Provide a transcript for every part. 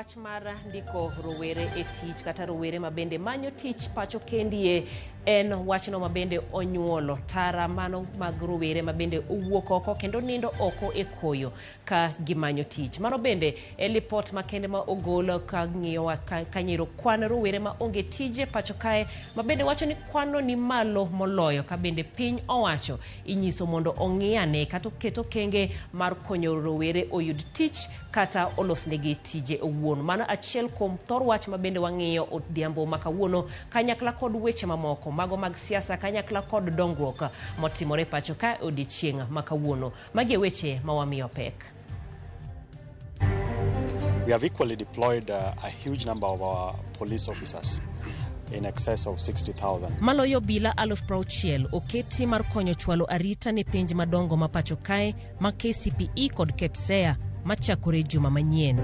Wach mar ndiko rowere e tich kata rowere ma bende manyo tich pacho kendie en wachno ma bende onyuolo tara mano mag rowere ma bende owuok oko kendo nindo oko e koyo ka gimanyo tich. Mano bende e lipot makende ma ogol ka ng'iyowa kanyero kwan rowere ma onge tije pacho kae ma bende wacho ni kwanno ni malo moloyo ka bende piny owacho inyiso mondo ong'i ane kata oket okenge mar konyo rowere oyud tich kata olosnegi tije owuon. Mano achiel kuom thor wach ma bende wang'iyo odhiambo ma kawuono kanyakla kod weche mamoko mago mag siasa kanyakla kod dongruok motimore pacho ka odiechieng' ma kawuono. Magi e weche ma wamiyo pek. We have equally deployed a huge number of our police officers in excess of 60,000. Maloyo obila 60,000 oketi mar konyo chwalo arita ne penj madongo ma pacho kae ma KCPE kod KPSEA machakore juma manyien.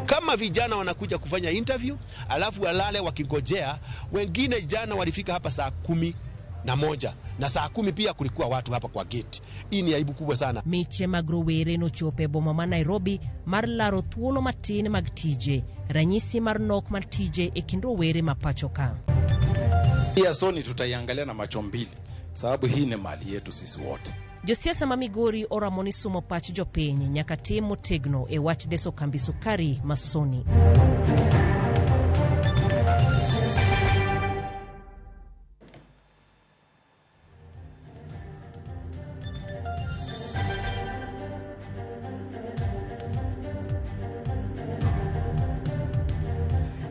Kama vijana wanakuja kufanya interview alafu walale wakingojea. Wengine jana walifika hapa saa 11 na saa 10 pia kulikuwa watu hapa kwa gate. Hii ni aibu kubwa sana. Miche mag rowere nochopo e boma ma Nairobi mar laro thuolo matin mag tije, ranyisi mar nok mar tije e kind rowere ma pacho ka. Hii Sony tutaiangalia na macho mbili, sababu hii ni mali yetu sisi wote. Josiasa ma Migori oramo ni sumo pach jopiny nyaka tim motegno e wach deso kambi sukari ma Sony.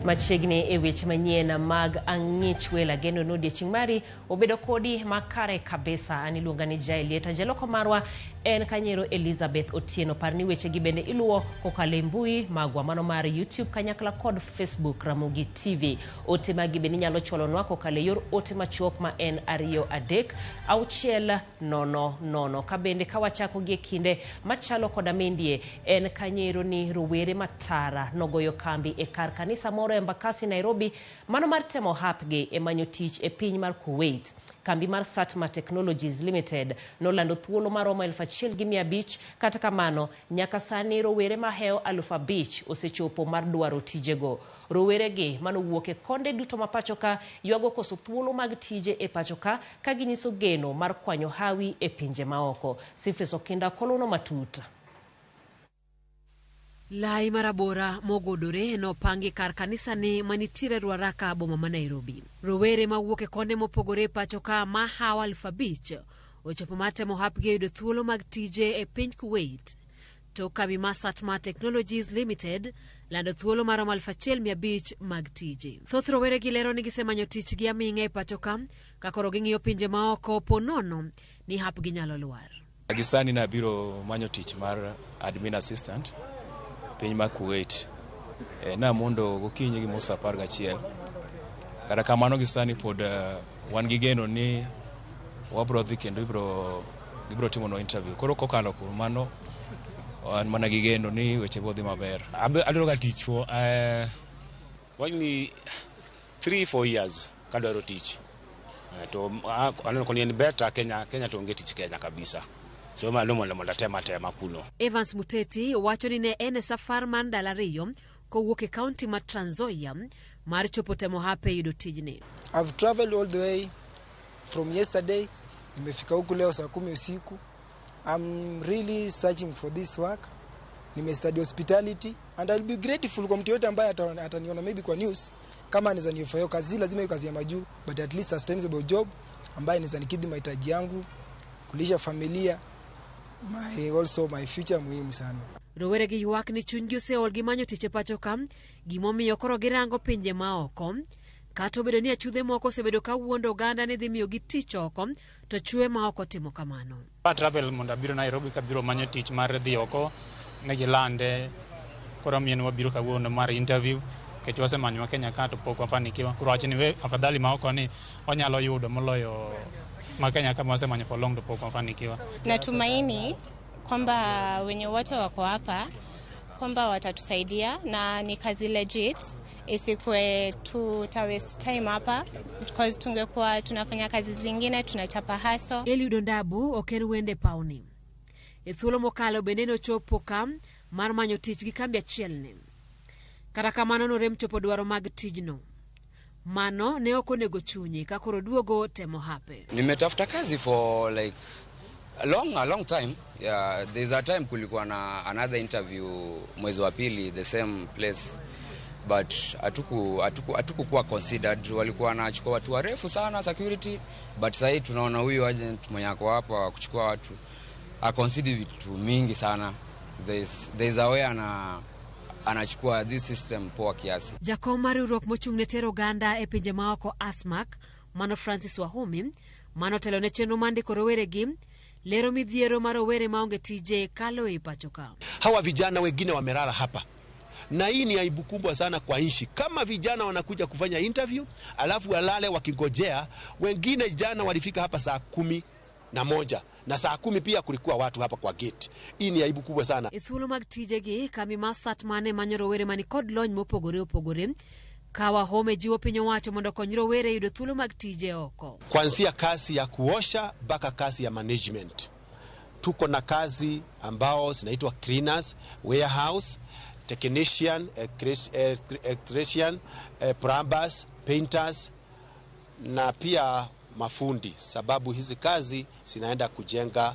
Machiegni e weche manyien mag ang'ich wel ageno ni odiechieng' mari obedo kodi makare kabisa. An iluonga ni Jaelieta, jaloko marwa en Kanyero Elizabeth Otieno. Par ni weche gi bende iluwo kokalo e mbui magwa mano mar YouTube kanyakla kod Facebook Ramogi TV. Ote magi bende inyalo chwalonwa kokalo e yor ote machuok ma en 2 3 6 0 0. Ka bende ka wachako gi e kinde machalo koda mindie en Kanyero ni rowere matara nogoyo kambi e kar kanisa moro e Embakasi Nairobi mano mar temo hapgi e manyo tich e piny mar Kuwait. Kambi mar Satma Technologies Limited nolando thuolo maromo 1500, kata kamano nyaka sani rowere maheo 5000 osechopo mar dwaro tijego. Roweregi manowuok e konde duto ma pacho ka ywago koso thuolo mag tije e pacho ka ka ginyiso geno mar kwanyo hawi e pinje maoko. Sifris Okinda kolono matut. Lai marabora mogodore nopangi kar kanisa ni manitiere Ruaraka boma ma Nairobi. Rowere mawuok e konde mopogore e pacho ka mahawo 5000 ochopo mar temo hapgi yudo thuolo mag tije e piny Kuwait. To kambi mar Satma Technologies Limited lando thuolo maromo 1500 mag tije. Thoth rowere gi lero ni gisemanyo tich gi aming'a e pacho ka, ka koro ging'iyo pinje maoko po nono ni hapgi nyalo lwar. Gi sani nabiro manyo tich mar admin assistant piny mar Kuwait. Namondo gokinyi gi musa 11. Kata kamano gi sani pod wan gi geno ni wabro dhi kendo gibro timonwa interview. Koro kokalo kuom mano wan mana gi geno ni weche biro dhi maber. Adwaro ga tich for wachni 3-4 years kadwaro tich. To aneno koni en better Kenya, Kenya to onge tich Kenya kabisa. So mano mondo atema tema kuno. Evans Muteti wacho ni ne en e safar mar ndalo 2 kowuok e kaunti mar Trans Nzoia mar chopo temo hape yudo tijni. I've traveled all the way from yesterday, nimefika huku leo saa 10 usiku. I'm really searching for this work. Nimestudy hospitality and I'll be grateful kwa mtu yote ambaye ataniona maybe kwa news kama anaweza nifanyia hiyo kazi. Lazima hiyo kazi ya majuu, but at least sustainable job ambaye inaweza nikidhi mahitaji yangu, kulisha familia, also my future muhimu sana. Rowere gi ywak ni chunygi oseol gi manyo tich e pacho ka, gimomiyo koro girango pinje maoko. Kata obedo ni achudhe moko osebedo ka wuondo oganda ni dhi miyogi tich oko, to chwe ma ok otimo kamano. A travel mondo abiro Nairobi kabiro manyo tich mar dhi oko, ne gilande, koro miyo wabiro kawuono mar interview, nikech wasemanyo ma Kenya ka to pok wafanikiwa. Koro wacho ni we afadhali ma oko ni wanyalo yudo moloyo ma Kenya ka wasemanyo for long to pok wafanikiwa. Natumaini kwamba wenye wote wako hapa kwamba watatusaidia na ni kazi legit, isikuwe tuta waste time hapa because tungekuwa tunafanya kazi zingine, tunachapa hustle. Eliud Ondabu ok en wende paoni. E thuolo mokalo bende nochopo ka mar manyo tich gi kambi achiel ni. Kata kamano norem chopo dwaro mag tijno. Mano ne ok onego chunye ka koro duogo temo hape. Nimetafuta kazi for like a long time. Yeah, there's a time kulikuwa na another interview mwezi wa pili, the same place, but hatukukuwa considered. Walikuwa wanachukua watu warefu sana security, but sahii tunaona huyu agent mwenye ako hapa wa kuchukua watu aconsider vitu mingi sana. There's a way anachukua this system poa kiasi. Jakom mar riwruok mochung' ne tero oganda e pinje maoko ASMAC, mano Francis Wahumi, manotelo ne chenro mar ndiko roweregi, lero midhiero mar rowere maonge tije kalo ei pacho ka. Hawa vijana wengine wamelala hapa, na hii ni aibu kubwa sana kwa nchi. Kama vijana wanakuja kufanya interview alafu walale wakingojea. Wengine jana walifika hapa saa 11 na saa 10 pia kulikuwa watu hapa kwa gate. Hii ni aibu kubwa sana. E thuolo mag tijegi, kambi mar Satman manyo rowere manikod lony mopogore opogore. Ka Wahome jiwo piny owacho mondo okony rowere yudo thuolo mag tije oko. Kuanzia kazi ya kuosha mpaka kazi ya management. Tuko na kazi ambao zinaitwa cleaners, warehouse, technician, electrician, plumbers, painters na pia mafundi, sababu hizi kazi zinaenda kujenga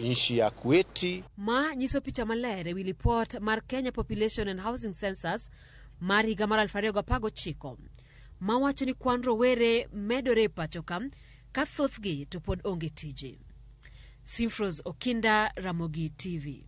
nchi ya Kuwait. Ma nyiso picha maler e wi lipot mar Kenya Population and Housing Census mar higa mar 2019 mawacho ni kwan rowere medore e pacho ka ka thothgi to pod onge tije. Simfros Okinda, Ramogi TV.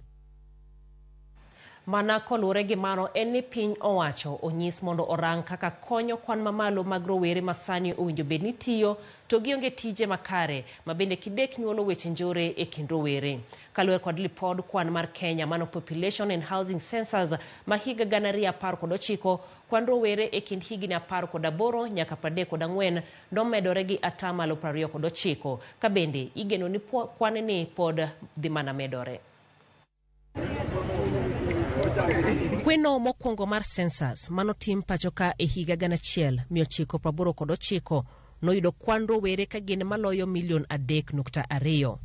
Mana koluwore gi mano en ni piny owacho onyis mondo orang kaka konyo kwan mamalo mag rowere masani owinjo bed ni tiyo to gionge tije makare ma bende kidek nyuolo weche njore e kind rowere. Kaluwore kod lipod kwan mar Kenya mano Population and Housing Census ma higa 2019, kwan rowere e kind higni 18 nyaka 34 nomedore gi 29%, ka bende igeno ni kwan ni pod dhi mana medore. Kweno mokwongo mar census manotim pacho ka e higa 1989 noyudo kwan rowere ka gin maloyo milion 3.2.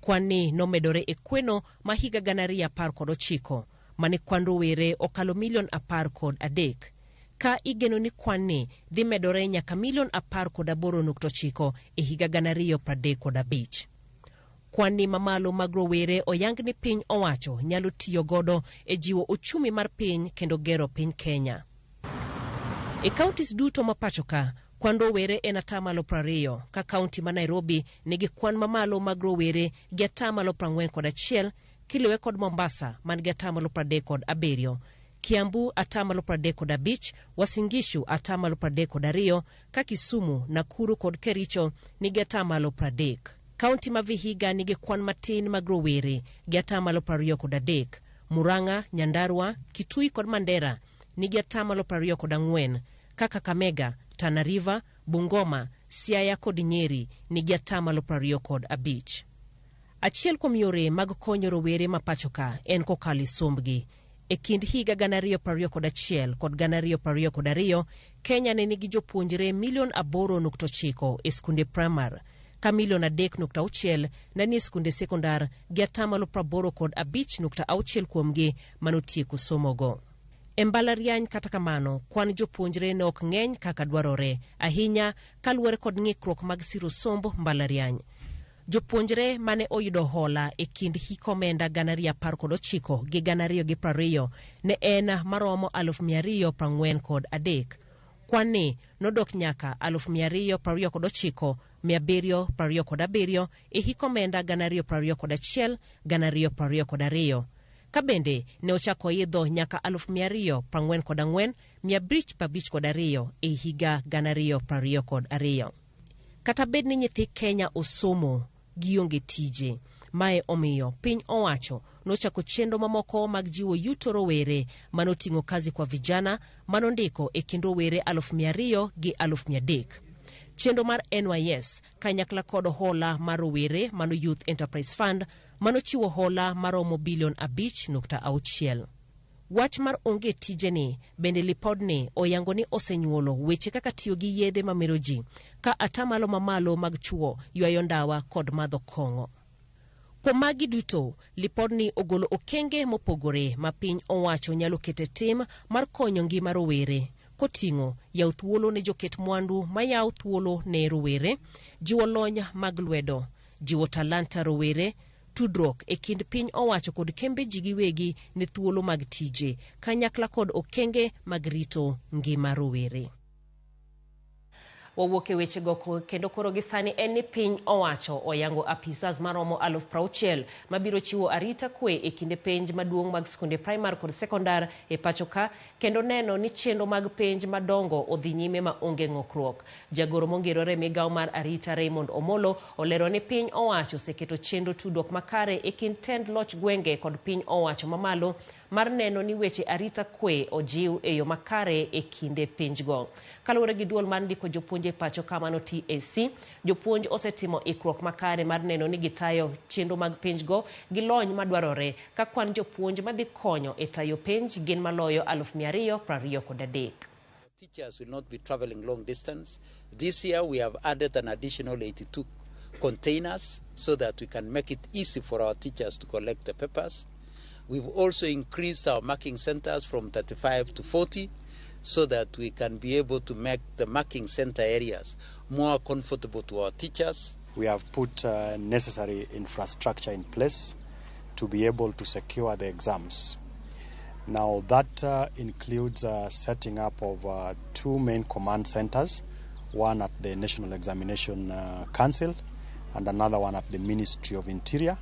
Kwan ni nomedore e kweno ma higa 2019 mane kwan rowere okalo milion 13, ka igeno ni kwan ni dhi medore nyaka milion 18.9 e higa 2035. Kwan ni mamalo mag rowere oyang ni piny owacho nyalo tiyo godo e jiwo uchumi mar piny kendo gero piny Kenya. E counties duto ma pacho ka, kwan rowere en 20%, ka kaunti ma Nairobi nigi kwan mamalo mag rowere gi 41%, kiluwe kod Mombasa man gi 37%, Kiambu 35%, Uasin Gishu 32%, ka Kisumu, Nakuru kod Kericho nigi 30%. Kaunti ma Vihiga nigi kwan matin mag rowere gi 23%, Murang'a, Nyandarua, Kitui kod Mandera nigi 24%, ka Kakamega, Tana River, Bungoma, Siaya kod Nyeri nigi 25%. Achiel kuom yore mag konyo rowere ma pacho ka en kokalo e sombgi. E kind higa 2021 kod 2022, Kenya ne nigi jopuonjre milion 8.9 e skunde primar, ka milion 3.6 ne nie skunde sekondar gi 85.6% kuomgi manotieko somogo. E mbalariany kata kamano, kwan jopuonjre ne ok ng'eny kaka dwarore, ahinya kaluwore kod ng'ikruok mag siro somb mbalariany. Jopuonjre mane oyudo hola e kind hik omenda 2019 gi 2020 ne en maromo 243,000. Kwan ni nodok nyaka 229,727 e hik omenda 2021 2022. Ka bende ne ochako idho nyaka 244,552 e higa 2022. Kata bed ni nyithi Kenya osomo, gionge tije. Mae omiyo piny owacho nochako chenro mamoko mag jiwo yuto rowere manoting'o kazi kwa vijana manondiko e kind rowere 200,000 gi 300,000. Chenro mar NYS kanyakla kod hola mar rowere mano Youth Enterprise Fund manochiwo hola maromo bilion 5.6. Wach mar onge tijeni bende lipodni oyango ni osenyuolo weche kaka tiyo gi yedhe mamero ji, ka atamalo mamalo mag chuo ywayo ndawa kod madho kong'o. Kuom magi duto, lipodni ogolo okenge mopogore ma piny owacho nyalo kete tim mar konyo ngima rowere, koting'o yawo thuolo ne joket mwandu mayawo thuolo ne rowere, jiwo lony mag lwedo, jiwo talanta rowere, tudruok e kind piny owacho kod kembe ji giwegi ne thuolo mag tije, kanyakla kod okenge mag rito ngima rowere. Wawuok e wechego kendo koro gi sani en ni piny owacho oyango apisas maromo 60,000 mabiro chiwo arita kwe e kinde penj maduong' mag skunde primar kod sekondar e pacho ka kendo neno ni chenro mag penj madongo odhi nyime ma onge ng'okruok. Jagoro mongirore migawo mar arita Raymond Omolo olero ni piny owacho oseketo chenro tudruok makare e kind tend loch gwenge kod piny owacho mamalo mar neno ni weche arita kwe ojiw e yo makare e kinde penjgo. Kaluwore gi duol mar ndiko jopuonj e pacho ka mano TSC, jopuonj osetimo ikruok makare mar neno ni gitayo chenro mag penjgo gi lony madwarore ka kwan jopuonj madhi konyo e tayo penj gin maloyo 223,000. Teachers will not be traveling long distance. This year we have added an additional 82 containers so that we can make it easy for our teachers to collect the papers. We've also increased our marking centers from 35 to 40 so that we can be able to make the marking center areas more comfortable to our teachers. We have put necessary infrastructure in place to be able to secure the exams. Now that includes setting up of two main command centers, one at the National Examination Council and another one at the Ministry of Interior.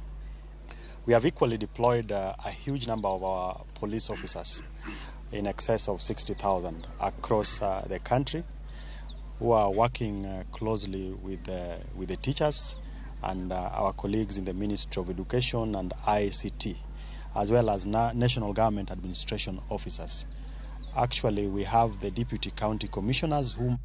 We have equally deployed a huge number of our police officers, in excess of 60,000 across the country, who are working closely with the teachers and our colleagues in the Ministry of Education and ICT, as well as national government administration officers. Actually, we have the deputy county commissioners who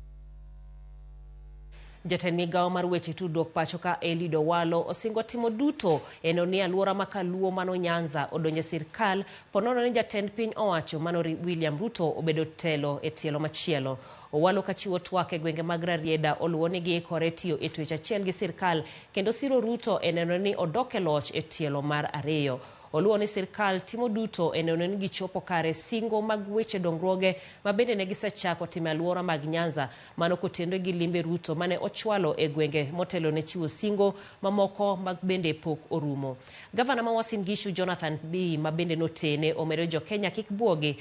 Jatend migawo mar weche tudruok pacho ka Eliud Owalo osingo timo duto eno ni alwora ma Kaluo mano Nyanza odonjo e sirkal ponono ni jatend piny owacho mano William Ruto obedo telo e tielo machielo. Owalo kachiwo twak e gwenge mag Rarieda oluwo ni giikore tiyo e twech achiel gi sirkal kendo siro Ruto e neno ni odok e loch e tielo mar ariyo. Oluwo ni sirkal timo duto e neno ni gichopo kare singo mag weche dongruoge ma bende ne gisechako timo e alwora mag Nyanza mano kotenore gi limbe Ruto mane ochwalo e gwenge motelo ne chiwo singo mamoko mag bende pok orumo. Gavana ma Uasin Gishu Jonathan Bii ma bende notene omedo jo Kenya kik buogi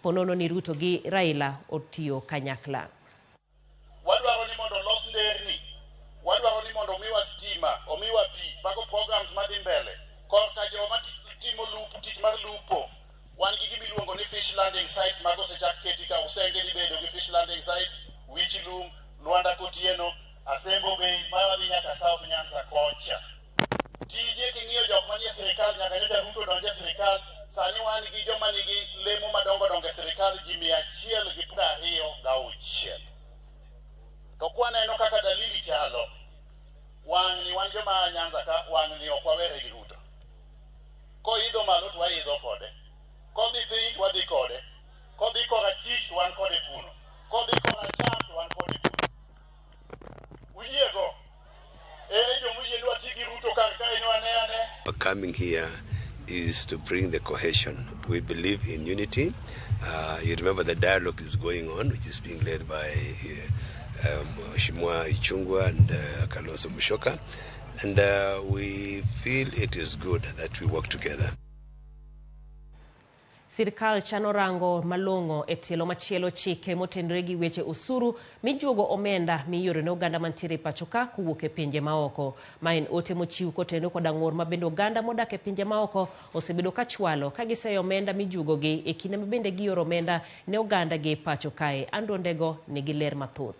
ponono ni Ruto gi Raila otiyo kanyakla. Wadwaro ni mondo los nderni, wadwaro ni mondo omiwa stima, omiwa pi, mago programs madhi mbele. Korka joma timo lupo, tich mar lupo, wan gi gima iluongo ni fish landing sites mago osechak keti ka Usenge dhi bedo gi fish landing site, Wichilung, Luanda Kotieno, Asembo Bay, mawadhi nyaka South Nyanza kocha. Tije king'iyo jok manie sirikal nyaka nyocha Ruto donje e sirikal, sani wan gi joma nigi lemo madongo dongo e sirikal ji 126. To kwaneno kaka dalili chalo, wang'ni wan joma Nyanza ka, wang'ni ok wawere gi Ruto. Koidho malo to waidho kode, kodhi piny to wadhi kode, kodhi korachich to wan kode kuno, kodhi koracham to wan kode kuno. Uyiego? Ere jomoyie ni wati gi Ruto kar kae ni wane ane? Coming here is to bring the cohesion. We believe in unity. You remember the dialogue is going on, which is being led by Mheshimiwa Ichung'wah and Kalonzo Musyoka. And we feel it is good that we work together. Sirkal chano rango malong'o e tielo machielo chike motenore gi weche osuru mijuogo omenda mioro ne oganda mantiere e pacho ka kowuok e pinje maoko. Ma en ote mochiw kotenore koda ng'ur ma bende oganda modak e pinje maoko osebedo ka chwalo ka giseyo omenda mijuogogi e kinde ma bende gioro omenda ne oganda gi e pacho kae. Andrew Ndego nigi ler mathoth.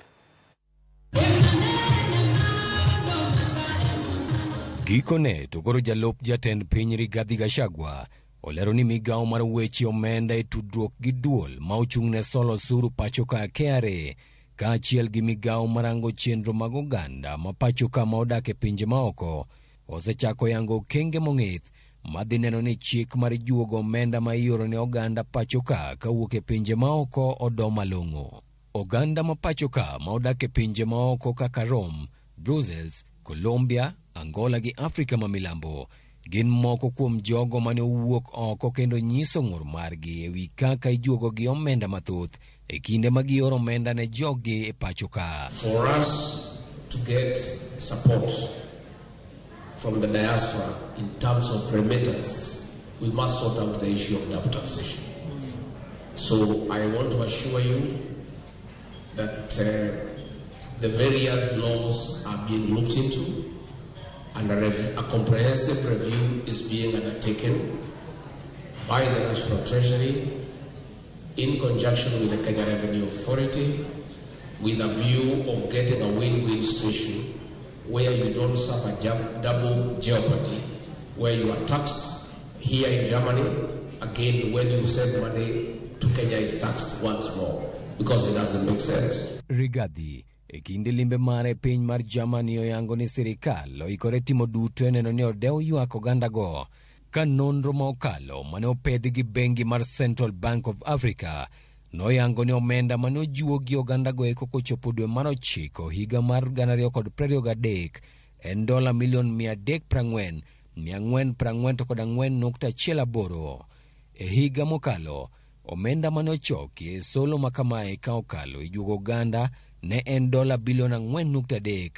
Gikone to koro jalup jatend piny Rigathi Gachagua olero ni migawo mar weche omenda e tudruok gi duol ma ochung' ne solo osuru pacho ka KRA kaachiel gi migawo marango chenro mag oganda ma pacho ka ma odak e pinje maoko osechako yango okenge mong'ith madhi neno ni chik mar juogo omenda ma ioro ne oganda pacho ka kawuok e pinje maoko odo malong'o. Oganda ma pacho ka ma odak e pinje maoko kaka Rome, Brussels, Colombia, Angola gi Afrika ma milambo Gin moko kuom jogo mane owuok oko kendo nyiso ng'ur margi e wi kaka ijuogo gi omenda mathoth e kinde ma gioro omenda ne joggi e pacho ka. For us to get support from the diaspora in terms of remittances, we must sort out the issue of double taxation. So I want to assure you that the various laws are being looked into and a comprehensive review is being undertaken by the National Treasury in conjunction with the Kenya Revenue Authority with a view of getting a win-win situation where you don't suffer double jeopardy, where you are taxed here in Germany, again when you send money to Kenya is taxed once more, because it doesn't make sense. Rigathi e kinde limbe mare e piny mar Germany oyango ni sirikal oikore timo duto e neno ni odew ywak ogandago ka nonro ma okalo mane opedhi gi bengi mar Central Bank of Africa noyango ni omenda mane ojuogi ogandago eko kochopo dwe mar 9 higa mar 2023 en dola milion 340 444.18. E higa mokalo omenda mane ochoki e solo ma kamae ka okalo e juogo oganda ne en dola bilion 4.3.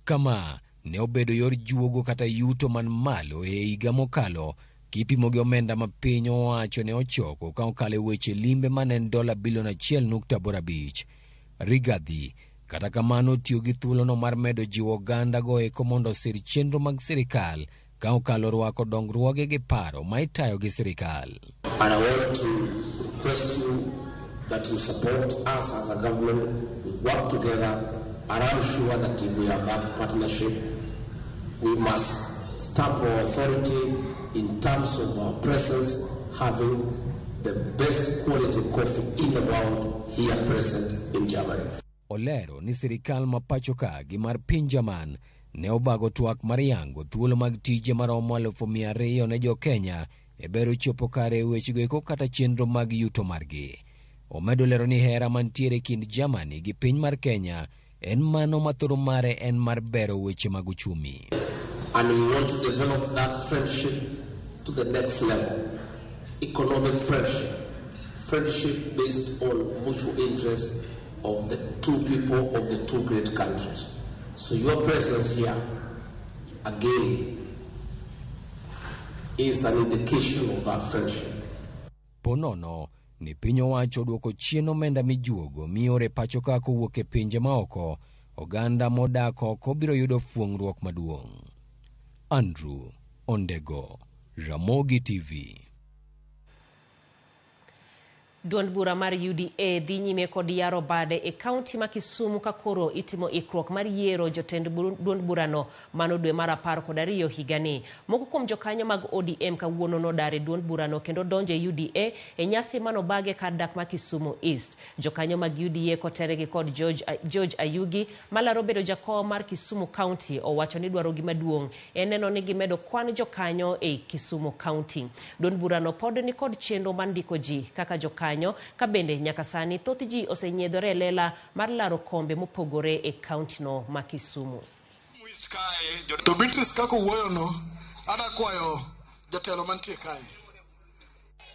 Kama ne obedo yor juogo kata yuto man malo e higa mokalo kipimo gi omenda ma piny owacho ne ochoko ka okalo e weche limbe mane en dola bilion 1.85. Rigathi kata kamano tiyo gi thuolono mar medo jiwo oganda go eko mondo osir chenro mag sirikal ka okalo rwako dongruoge gi paro ma itayo gi sirikal. And I want to request you that you support us as a government. We work together, and I'm sure that if we have that partnership, we must stamp our authority in terms of our presence, having the best quality coffee in the world here present in Germany. Olero ni sirikal ma pacho ka gi mar piny Jerman ne obago twak mar yango thuolo mag tije maromo 200,000 ne jo Kenya e bero chopo kare e wechego eko kata chenro mag yuto margi. Omedo lero ni hera mantiere kind Germany gi piny mar Kenya en mano ma thoro mare en mar bero weche mag uchumi. And we want to develop that friendship to the next level. Economic friendship, friendship based on mutual interest of the two people of the two great countries. So your presence here, again, is an indication of that friendship. Ponono ni piny owacho duoko chien omenda mijuogo miore pacho ka kowuok e pinje maoko, oganda modak oko biro yudo fuong'ruok maduong'. Andrew Ondego, Ramogi TV. Duond bura mar UDA dhi nyime kod yaro bade e kaunti ma Kisumu ka koro itimo ikruok mar yiero jotend duond burano mano dwe mar 12 higani. Moko kuom jokanyo mag ODM kawuono nodar e duond burano kendo donjo e UDA e nyasi manobage kar dak ma Kisumu East. Jokanyo mag UDA kotergi kod George Ayugi malaro bedo jakom mar Kisumu County owacho ni dwarogi maduong' en neno ni gimedo kwan jokanyo e Kisumu County. Duond burano pod ni kod chenro mar ndiko ji kaka jokanyo ka bende nyaka sani thoth ji osenyiedhore e lela mar laro kombe mopogore e kaunti no ma Kisumu. To Beatrice kaka wuoyono, ada kwayo jatelo mantie kae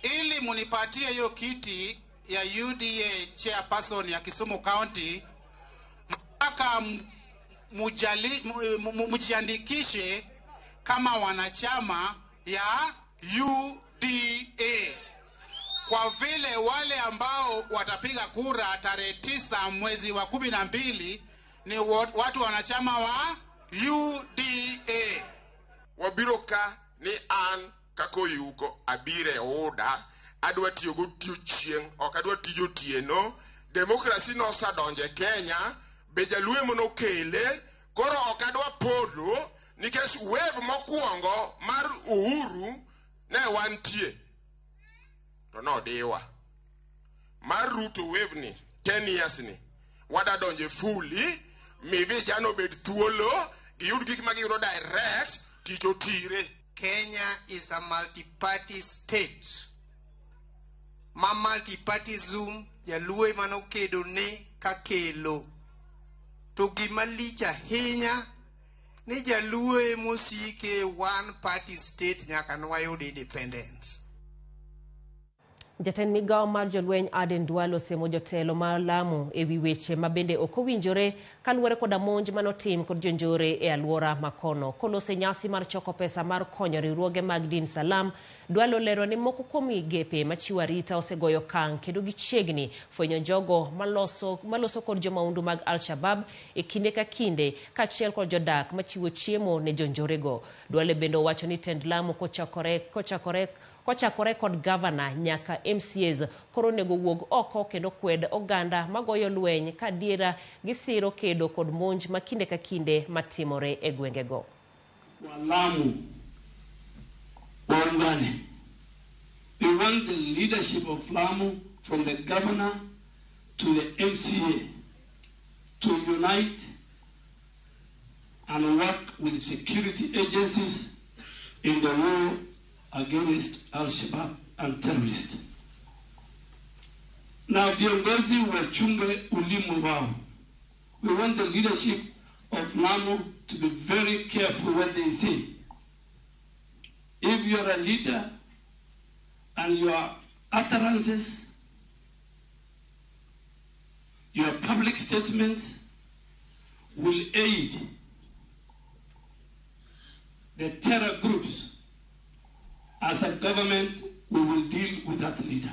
ili munipatie hiyo kiti ya UDA chairperson ya Kisumu County, mpaka mujiandikishe kama wanachama ya UDA. Kwa vile wale ambao watapiga kura tarehe 9 mwezi wa 12 ni watu wanachama wa UDA. Wabiro ka ni an kakoyuko abire oda adwa tiyo godiochieng' ok adwa tiyo otieno. Demokrasi nosedonjo e Kenya, be jaluo monokele, koro ok adwa polo nikech wave mokwongo mar Uhuru ne wantie to nodiwa. Mar Ruto wave ni 10 years ni wadadonje fully mi vijana obed thuolo giyud gik ma giyudo direct tich otire. Kenya is a multi-party state. Ma multi-partyism jaluo manokedo ne kakelo. To gima lich ahinya Ni jaluo emosike one party state nyaka nwayud independence. Jatend migawo mar jolweny Aden Duale osemo jotelo ma Lamu ewi weche ma bende ok owinjore kaluwore koda monj manotim kod jonjore e aluora makono. Kolose nyasi mar choko pesa mar konyo riwruoge mag din Salam, Duale olero ni moko kuom migepe machiwo arita osegoyo okang' kendo gichiegni fwenyo jogo maloso kod jomaundu mag Al-Shabab e kinde ka kinde kaachiel kod jodak machiwo chiemo ne jonjorego. Duale bende owacho ni tend Lamu kochakore kod gavana nyaka MCAs koro onego wuog oko kendo kwed oganda magoyo lweny ka adiera gisiro kedo kod monj ma kinde ka kinde matimore e gwengego. Walamu waungane. We want the leadership of Lamu from the governor to the MCA to unite and work with security agencies in the war against Al-Shabaab and terrorists. Na viongozi wachunge ulimi wao. We want the leadership of Lamu to be very careful what they say. If you are a leader and your utterances, your public statements will aid the terror groups, as a government, we will deal with that leader.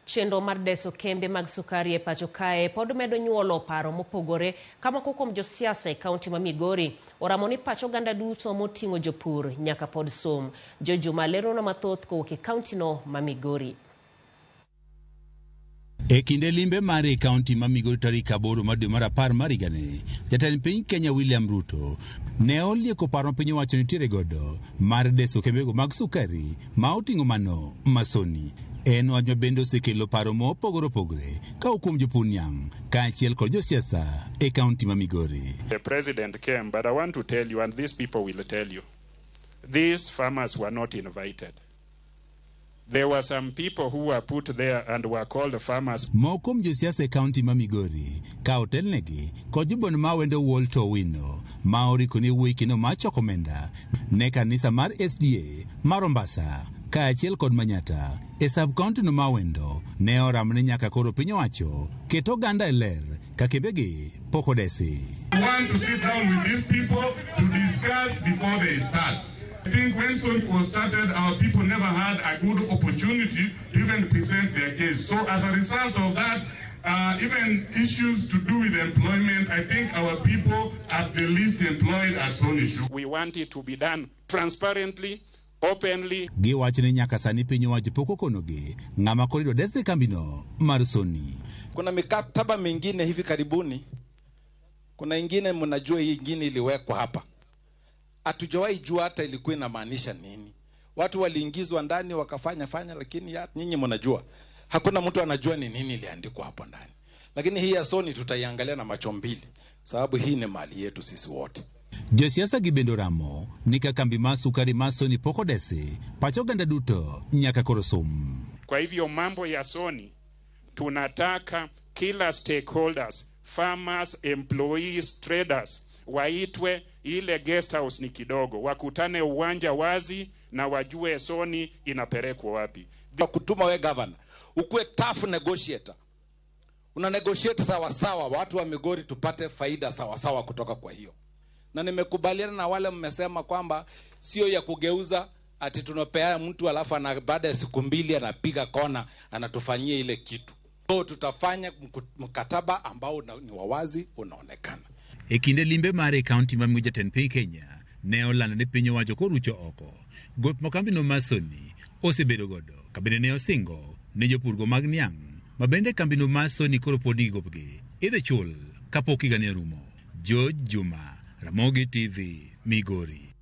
Chenro mar deso kembe mag sukari e pacho kae pod medo nyuolo paro mopogore ka moko kuom josiasa e kaunti ma Migori oramo ni pach oganda duto moting'o jopur nyaka pod som. Jojuma leronwa mathoth kowuok e kaunti no ma Migori. E kinde limbe mare e kaunti ma Migori tarik 8 mar dwe mar 10 mar higani, jatend piny Kenya William Ruto ne olieko paro ma piny owacho nitiere godo mar deso kembego mag sukari ma oting'o mano Masoni. En wach ma bende osekelo paro mopogore opogore ka kuom jopur niang' kaachiel kod josiasa e kaunti ma Migori. The president came, but I want to tell you, and these people will tell you, these farmers were not invited. There were some people who were put there and were called farmers. Moko kuom josiasa e kaunti ma Migori ka otelnegi kod jobon ma wendo Walter Owino ma oriko ni wuoyi kendo ma choko omenda ne kanisa mar SDA mar Mombasa kaachiel kod Manyata e sub county no ma Wendo ne oramo ni nyaka koro piny owacho ket oganda e ler ka kembegi pok odesi. We want to sit down with these people to discuss before they start. I think when Sony was started, our people never had a good opportunity to even present their case. So as a result of that, even issues to do with employment, I think our people are the least employed at Sony Sugar. We want it to be done transparently, openly. Giwacho ni nyaka sani piny owacho pok okonogi ng'ama koro idwa des e kambino mar Sony. Kuna mikataba mingine hivi karibuni, kuna ingine mnajua hii ingine iliwekwa hapa. Hatujawahi jua hata ilikuwa inamaanisha nini. Watu waliingizwa ndani wakafanya fanya, lakini nyinyi mnajua. Hakuna mtu anajua ni nini iliandikwa hapo ndani. Lakini hii ya Sony tutaiangalia na macho mbili, sababu hii ni mali yetu sisi wote. Josiasa gi bende oramo ni ka kambi mar sukari mar Sony pok odesi, pach oganda duto nyaka koro sum. Kwa hivyo mambo ya Sony tunataka kila stakeholders, farmers, employees, traders waitwe. Ile guest house ni kidogo, wakutane uwanja wazi na wajue Sony inapelekwa wapi. Kutuma we governor, ukuwe tough negotiator. Una negotiate sawa sawa, watu wa Migori tupate faida sawa sawa kutoka kwa hiyo. Na nimekubaliana na wale mmesema kwamba sio ya kugeuza ati tunapea mtu alafu baada ya siku mbili anapiga kona anatufanyia ile kitu. So tutafanya mkataba ambao ni wawazi unaonekana. E kinde limbe mare e kaunti ma Migori jatend piny Kenya ne olando ni piny owacho korucho oko gop ma kambino mar Sony osebedo godo ka bende ne osingo ne jopurgo mag niang' ma bende kambino mar Sony koro pod nigi gopgi idhi chul kapok higani orumo. George Juma, Ramogi TV, Migori.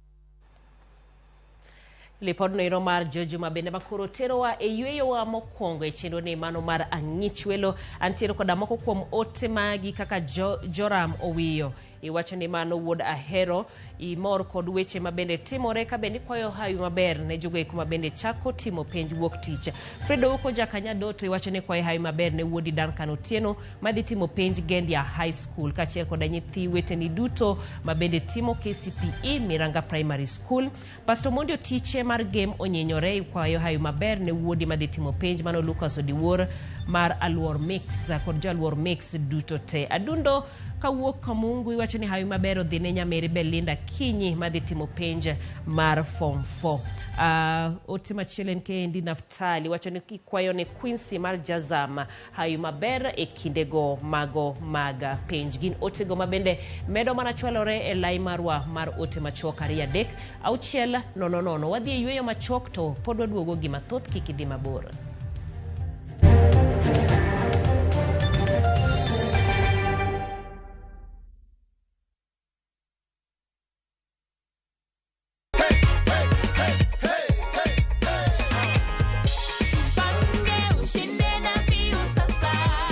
Lipodno ero mar Jojo mabende makoro terowa e yweyowa mokwongo e chenro ni mano mar ang'ich welo. Antiere koda moko kuom ote magi kaka Joram Owiyo. Iwacho ni mano wuod Ahero, imor kod weche mabende timore ka bende ikwayo hawi maber ne jogo eko mabende chako timo penj wuok tich. Fredo Uko Jakanyadoto iwacho ni ikwayo hawi maber ne wuodi Duncan Otieno madhi timo penj Gendia High School kaachiel koda nyithi weteni duto mabende timo KCPE Miranga Primary School. Pastor Mondi Otiche mar Gem onyinyore ikwayo hawi maber ne wuodi madhi timo penj mano Lucas Odiwuor mar Aluor Mix kod jo Aluor Mix duto te. Adundo kawuok Kamungu iwacho ni hawi maber odhi ne nyameri Belinda Kinyi madhi timo penj mar form 4. Ote machielo en kendi Naftali wacho ni ikwayo ne Quincy mar Jazam hawi maber e kindego mago mag penj. Gin otego mabende medo mana chwalore e lai marwa mar ote machuok 2 3 6 0 0. Wadhi e yweyo machuok to pod waduogo gi mathoth, kik idhi mabor.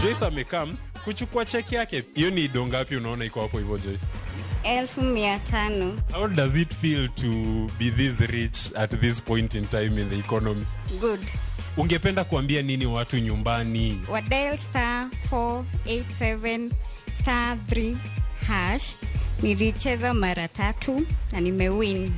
Joyce amekam kuchukua cheki yake. Hiyo ni do ngapi unaona iko hapo hivyo Joyce? 1500. How does it feel to be this rich at this point in time in the economy? Good. Ungependa kuambia nini watu nyumbani? Wa dial star 487 star 3 hash. Nilicheza mara 3 na nimewin.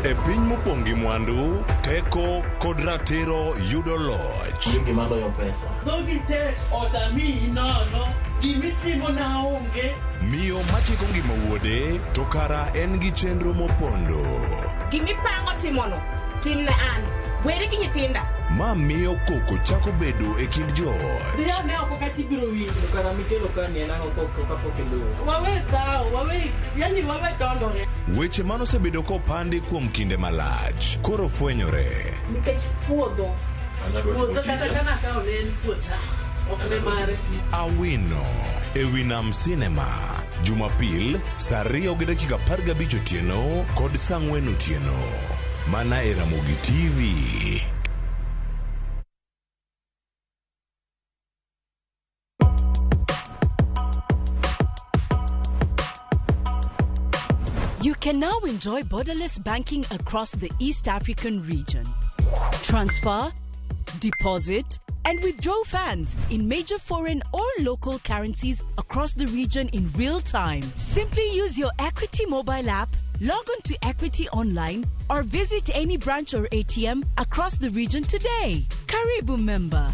E piny mopong' gi mwandu, teko kod ratiro yudo loch. Gima pesa. Dhogi tek otami nono, gimitimo na onge. Miyo machiko ngima wuode, to kara en gi chenro mopondo. Gimipango timono, timne an, weri gi nyithinda. Ma miyo koko chako bedo e kind joot. Dhiyo ne oko kata ibiro winjo kara mikelo ka ni en ang'o kapok iluwo. Wawe dhawo, wawe, yani wawe dondore. Weche manosebedo kopandi kuom kinde malach, koro fwenyore. Nikech puodho. Puodho kata kana kawo ne en puotha, ok ne mare. Awino, e Winam Cinema, Jumapil, saa 2:15 otieno kod saa 4 otieno. Mana e Ramogi TV. You can now enjoy borderless banking across the East African region. Transfer, deposit, and withdraw funds in major foreign or local currencies across the region in real time. Simply use your Equity mobile app, log on to Equity Online, or visit any branch or ATM across the region today. Karibu member.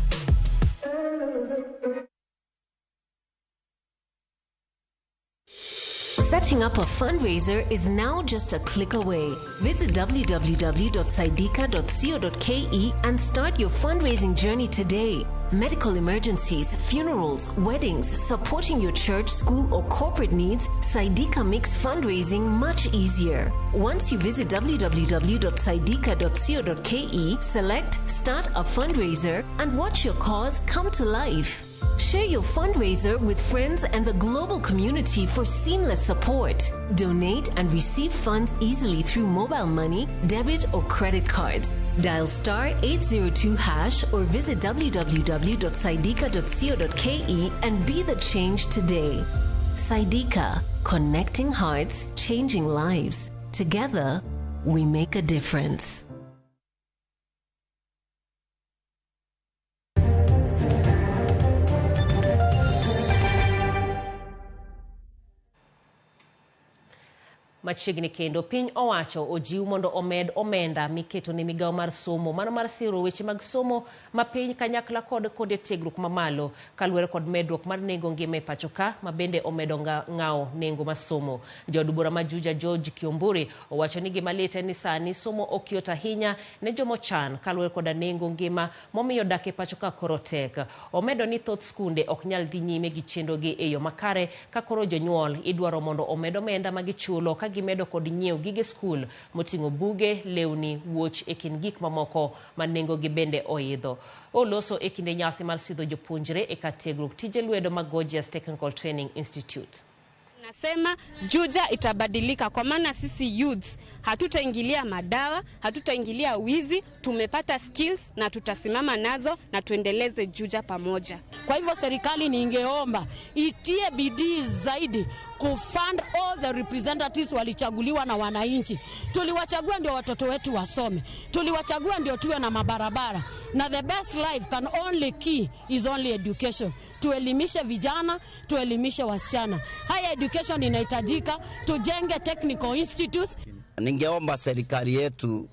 Setting up a fundraiser is now just a click away. Visit www.saidika.co.ke and start your fundraising journey today. Medical emergencies, funerals, weddings, supporting your church, school, or corporate needs, Saidika makes fundraising much easier. Once you visit www.saidika.co.ke, select Start a Fundraiser and watch your cause come to life. Share your fundraiser with friends and the global community for seamless support. Donate and receive funds easily through mobile money, debit, or credit cards. Dial star 802 hash or visit www.saidika.co.ke and be the change today. Saidika, connecting hearts, changing lives. Together, we make a difference. Machiegni kendo piny owacho ojiw mondo omed omenda miketo ne migawo mar somo mano mar siro weche mag somo ma piny kanyakla kod kuonde tiegruok mamalo kaluwore kod medruok mar nengo ngima e pacho ka ma bende omedo ng'awo nengo mar somo. Jaod bura ma Juja George Kiomburi owacho ni gima lit en ni sani somo ok yot ahinya ne jomochan kaluwore koda nengo ngima momiyo dak e pacho ka koro tek. Omedo ni thoth skunde ok nyal dhi nyime gi chenrogi e yo makare ka koro jonyuol idwaro mondo omed omenda ma gichulo ka gi medo kod nyiewo gige skul moting'o buge, lewni, wuoch e kind gik mamoko ma nengogi bende oidho. Oloso e kinde nyasi mar sidho jopuonjre e kar tiegruok tije lwedo mag Gorgeous Technical Training Institute. Nasema Juja itabadilika kwa maana sisi youths hatutaingilia madawa, hatutaingilia wizi, tumepata skills na tutasimama nazo na tuendeleze Juja pamoja. Kwa hivyo serikali ningeomba itie bidii zaidi kufund all the representatives walichaguliwa na wananchi. Tuliwachagua ndio watoto wetu wasome, tuliwachagua ndio tuwe na mabarabara, na the best life can only key is only education. Tuelimishe vijana, tuelimishe wasichana. Higher education inahitajika, tujenge technical institutes. Ningeomba serikali yetu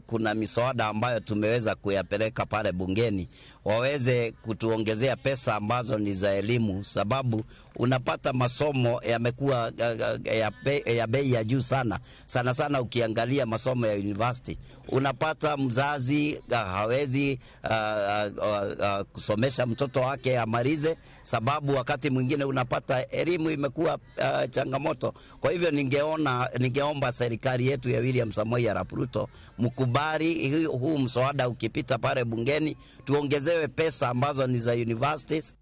kuna miswada ambayo tumeweza kuyapeleka pale bungeni waweze kutuongezea pesa ambazo ni za elimu, sababu unapata masomo yamekuwa ya bei ya juu sana sana sana. Ukiangalia masomo ya university unapata mzazi hawezi kusomesha mtoto wake amalize, sababu wakati mwingine unapata elimu imekuwa changamoto. Kwa hivyo ningeomba serikali yetu ya William Samoei Arap Ruto mkubali huu mswada ukipita pale bungeni, tuongezewe pesa ambazo ni za universities.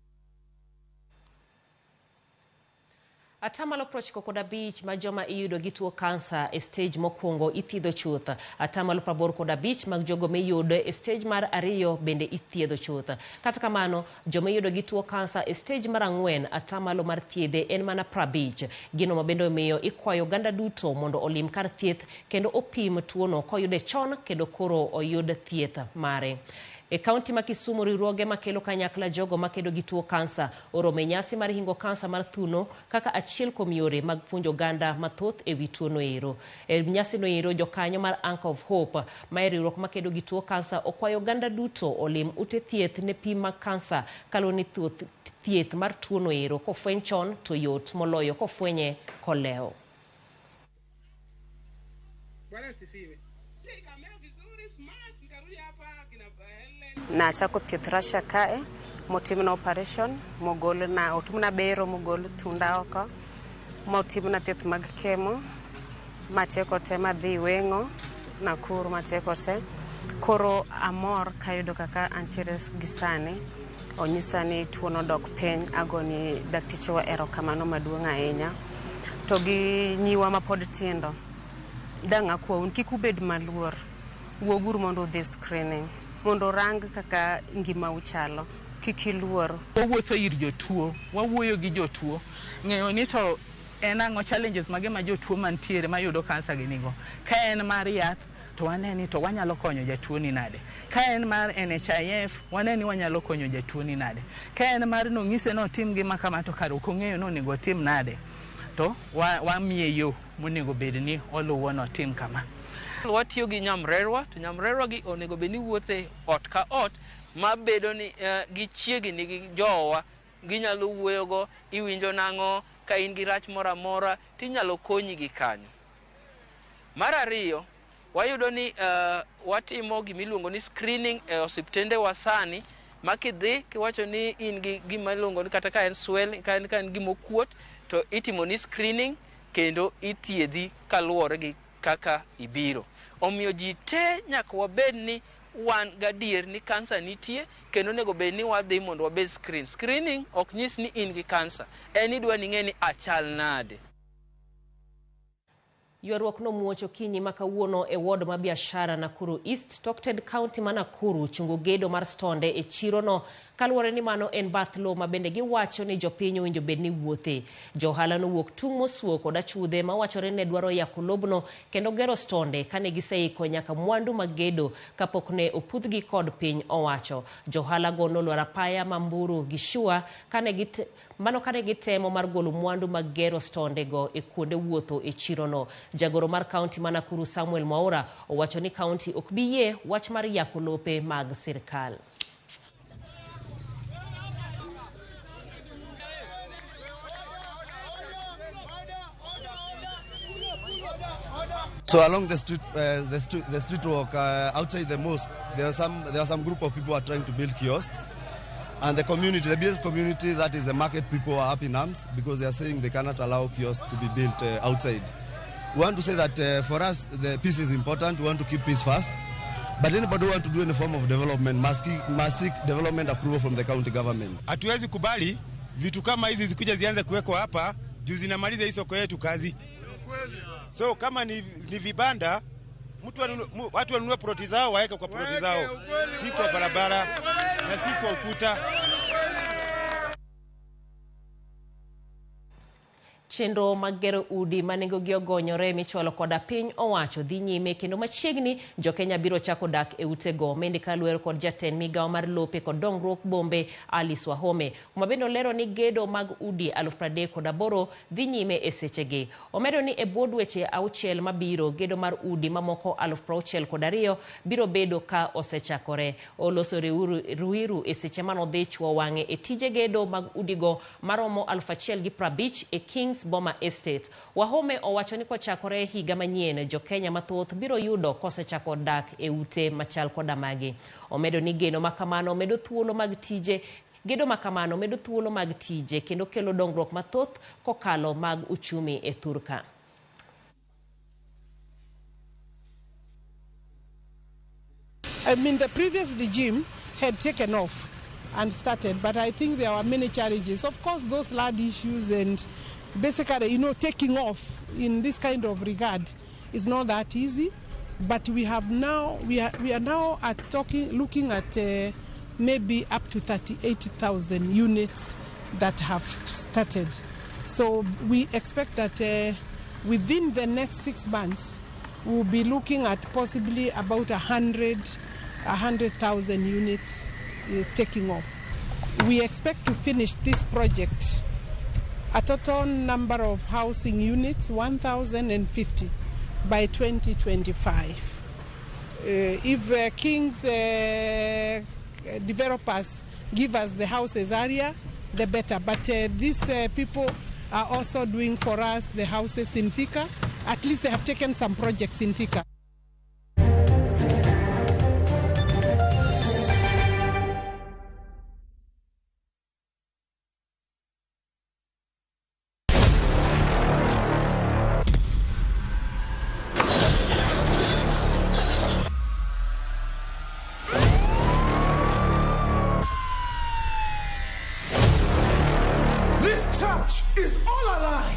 Atamalo 95 ma joma iyudo gi tuo kansa e stage mokwongo ithiedho chuth. Atamalo 85 mag jogo miyudo e stage mar 2 bende ithiedho chuth. Kata kamano, joma iyudo gi tuo kansa e stage mar 4 atamalo mar thiedhe en mana 50. Gino ma bende omiyo ikwayo oganda duto mondo olim kar thieth kendo opim tuono koyude chon kendo koro oyud thieth mare. E kaunti ma Kisumu, riwruoge makelo kanyakla jogo makedo gi tuo kansa oromo e nyasi mar hingo kansa mar thuno kaka achiel kuom yore mag puonjo oganda mathoth e wi tuono ero. E nyasi no ero, jokanyo mar Anchor of Hope ma e riwruok makedo gi tuo kansa okwayo oganda duto olim ute thieth ne pim mag kansa kaluwore ni thieth mar tuono ero kofweny chon to yot moloyo kofwenye kolewo. Nachako thieth Russia kae motimna operation mogol na otimna bero mogol thunda oko motimna thieth mag kemo matieko te madhi weng'o Nakuru matieko te. Koro amor kayudo kaka antiere gi sani onyisa ni tuono dok piny. Agoni daktechewa erokamano maduong' ahinya. To gi nyiwa mapod tindo, dang' akwau kik ubed maluor, wuoguru mondo udhi screening mondo orang kaka ngimau chalo, kik iluor. Wawuotho ir jotuo, wawuoyo gi jotuo, ng'eyo ni to en ang'o challenges mage ma jotuo mantiere mayudo kansa gi nigo. Ka en mar yath to wane ni to wanyalo konyo jatuo ni nade. Ka en mar NHIF wane ni wanyalo konyo jatuo ni nade. Ka en mar nong'ise notim gima kama to kare ok ong'eyo nonego otim nade, to wamiye yo monego bed ni oluwo notim kama. Watiyo gi nyamrerwa, to nyamrerwa gi onego bed ni wuothe ot ka ot mabedo ni gichiegni gi jowa, ginyalo wuoyogo, iwinjo nang'o, ka in gi rach moro amora tinyalo konyi gi kanyo. Mar ariyo, wayudo ni watimo gimiluongo ni screening e osiptende wa sani, ma kidhi kiwacho ni in gi gima iluongo ni kata ka en swell, ka en gimokuot, to itimo ni screening kendo ithiedhi kaluwore gi kaka ibiro. Omiyo ji te nyaka wabed ni wan gadier ni kansa nitie kendo onego bed ni wadhi mondo wabed screen. Screening ok nyis ni in gi kansa, en idwa ni ing'e ni achal nade. Ywaruok nomuoch okinyi ma kawuono e ward ma biashara Nakuru East, Tokted County ma Nakuru chungo gedo mar stonde e chirono kaluwore ni mano en bath lowo ma bende giwacho ni jopiny owinjo bed ni wuothe. Jo ohala nowuok tung' mosuo kod achudhe mawachore ni ne dwaro yako lobno kendo gero stonde kane giseiko nyaka mwandu mag gedo kapok ne opudhgi kod piny owacho. Jo ohala go nolwar apaya ma Mburu gi Shua kane mano kane gitemo mar golo mwandu mag gero stonde go e kuonde wuotho e chirono. Jagoro mar kaunti ma Nakuru Samuel Mwaura owacho ni kaunti ok bi yie wach mar yako lope mag sirkal. So along the street, the street walk outside the mosque, there are some group of people who are trying to build kiosks, And the community, the business community, that is the market people are up in arms because they are saying they cannot allow kiosks to be built outside. We want to say that for us, the peace is important. We want to keep peace first. But anybody who want to do any form of development must seek development approval from the county government. Hatuwezi kubali vitu kama hizi zikuja zianze kuwekwa hapa juu zinamaliza hii soko yetu kazi. So kama ni vibanda watu wanunue ploti zao waeke kwa ploti zao, si kwa barabara na si kwa ukuta. Chenro mag gero udi ma nengogi ogonyore michwalo koda piny owacho dhi nyime kendo machiegni jokenya biro chako dak e utego. Mendi kaluwore kod jatend migawo mar lope kod dongruok bombe Alice Wahome, kuma bende olero ni gedo mag udi 38,000 dhi nyime e sechegi. Omedo ni e bwo dweche 6 mabiro gedo mar udi mamoko 62,000 biro bedo ka osechakore. Oloso Ruiru e seche manodhi chuo wang'e e tije gedo mag udigo maromo 1,050 e Kings Boma Estate. Wahome owacho ni kochakore higa manyien jokenya mathoth biro yudo kosechako dak e ute machal koda magi. Omedo ni geno makamano medo thuolo mag tije gedo makamano medo thuolo mag tije kendo kelo dongruok mathoth kokalo mag uchumi e thurka. I mean, the previous regime had taken off and started, but I think there were many challenges. Of course, those land issues and basically, you know, taking off in this kind of regard is not that easy. But we have now, we are now at looking at maybe up to 38,000 units that have started. So we expect that within the next 6 months, we'll be looking at possibly about 100,000 units taking off. We expect to finish this project, a total number of housing units, 1,050, by 2025. If King's developers give us the houses area, the better. But these people are also doing for us the houses in Thika. At least they have taken some projects in Thika. This church is all a lie.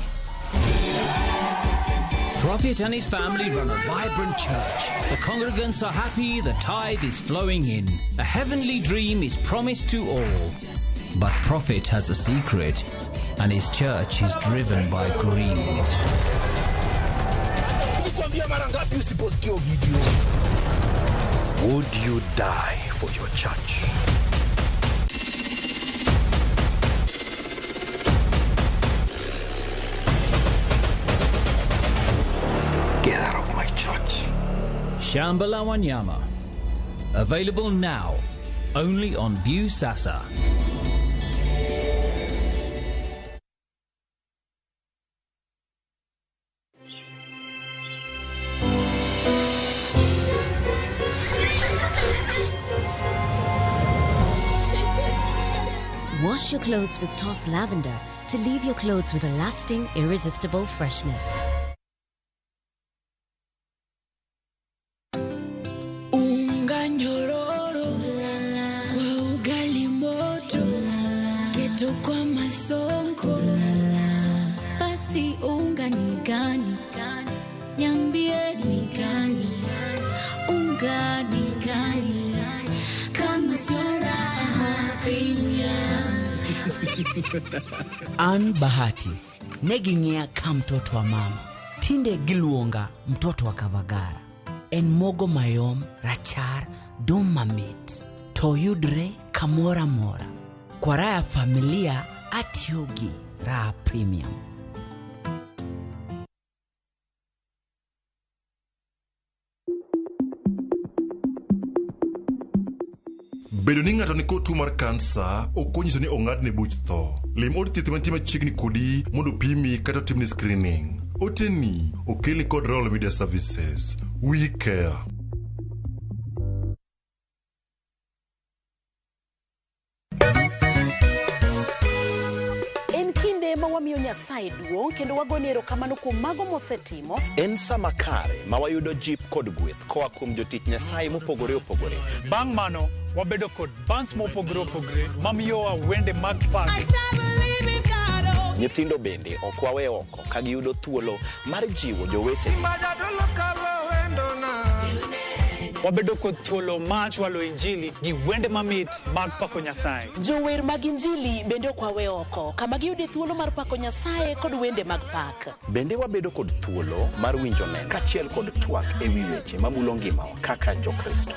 Prophet and his family run a vibrant church. The congregants are happy, the tithe is flowing in. A heavenly dream is promised to all. But Prophet has a secret, and his church is driven by greed. Would you die for your church? Get out of my church. Shamba la Wanyama. Available now, only on View Sasa. Wash your clothes with Toss Lavender to leave your clothes with a lasting, irresistible freshness. Unga nyororo kwa ugali moto, keto kwa masonko, basi unga ni gani? Niambie ni gani? Unga ni gani? Kama sio Raha Premium. An Bahati ne ging'iya ka mtoto wa mama, tinde giluonga mtoto wa Kavagara. En mogo mayom, rachar, dum mamit, to yudre kamoro amora. Kwa raha ya familia atiyo gi Raha Premium. Bedo ni ng'ato nikod tuo mar kansa ok onyiso ni ong'adne buch tho. Lim od thieth mantie machiegni kodi mondo pimi kata otimni screening. Oteni okelni kod Royal Media Services. We care. wamiyo Nyasaye duong' kendo wagone erokamano kuom mago mosetimo. En sama kare ma wayudo jip kod gweth koa kuom jotich Nyasaye mopogore opogore. Bang' mano, wabedo kod bands mopogore opogore mamiyowa wende mag pak. Nyithindo bende ok wawe oko ka giyudo thuolo mar jiwo jowetegi. Wabedo kod thuolo mar chwalo injili gi wende mamit mag pako Nyasaye. Jower mag injili bende ok wawe oko, kama giyude thuolo mar pako Nyasaye kod wende mag pak. Bende wabedo kod thuolo mar winjo neno kaachiel kod twak e wi weche mamulo ngimawa kaka Jokristo.